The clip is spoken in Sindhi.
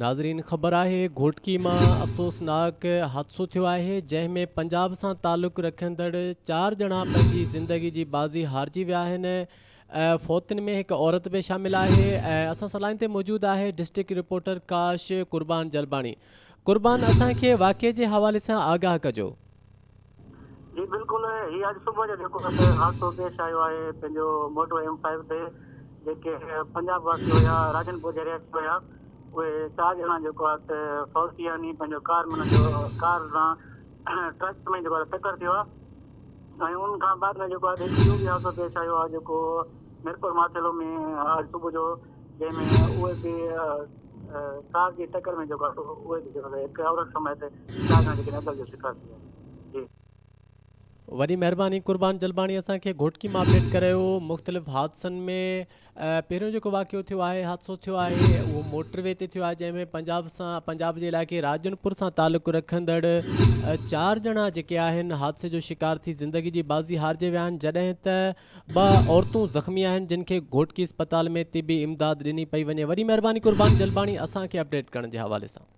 ناظرين خبر آهي گهوٽڪي مان افسوسناڪ حادثو ٿيو آهي جنهن ۾ پنجاب سان تعلق رکندڙ چار ڄڻا پنهنجي زندگي جي بازي هارجي ويا آهن فوتين ۾ هڪ عورت به شامل آهي اسان سان لائين تي موجود آهي ڊسٽرڪٽ رپورٽر ڪاش قربان جلباڻي قربان اسان کي واقعي جي حوالي سان آگاهه ڪجو. جي بلڪل هي اڄ صبح جو جيڪو هتي حادثو پيش آيو آهي پنهنجو موٽر وي ايم فائيو تي جيڪي پنجاب واسي هيا راجن پور جا رهائشي هيا اهي چار ڄڻا جيڪو آهي ته فوت ٿي ويا آهن پنهنجو ڪار ۾ انهن جو ڪار سان ٽرڪ ۾ جيڪو آهي ٽڪر ٿيو آهي ۽ ان کان بعد ۾ جيڪو آهي هڪ ٻيو به حادثو پيش آيو آهي جيڪو ميرپور ماٿيلو ۾ اڄ صبح جو جنهن ۾ اهي به ڪار جي ٽڪر ۾ جيڪو آهي سو اهي به جيڪو آهي هڪ عورت سميت چار ڄڻا جيڪي نقل جو شڪار ٿي ويا جي. وڏي مهرباني قربان جلباڻي اسان کي گهوٽڪي مان اپڊيٽ ڪريو مختلف حادثن ۾ پهريون جيڪو واقعو ٿيو آهي حادثو ٿيو آهي اهو موٽر وي تي ٿيو آهي جنهن ۾ پنجاب سان پنجاب جي علائقي راجن پور سان تعلق رکندڙ چار ڄڻا جيڪي آهن حادثي جو شڪار ٿي زندگي جي بازي هارجي ويا آهن جڏهن ته ٻه عورتون زخمي آهن جن کي گهوٽڪي اسپتال ۾ طبي امداد ڏني پئي وڃي وڏي مهرباني قربان جلباڻي اسان کي اپڊيٽ ڪرڻ جي حوالي سان.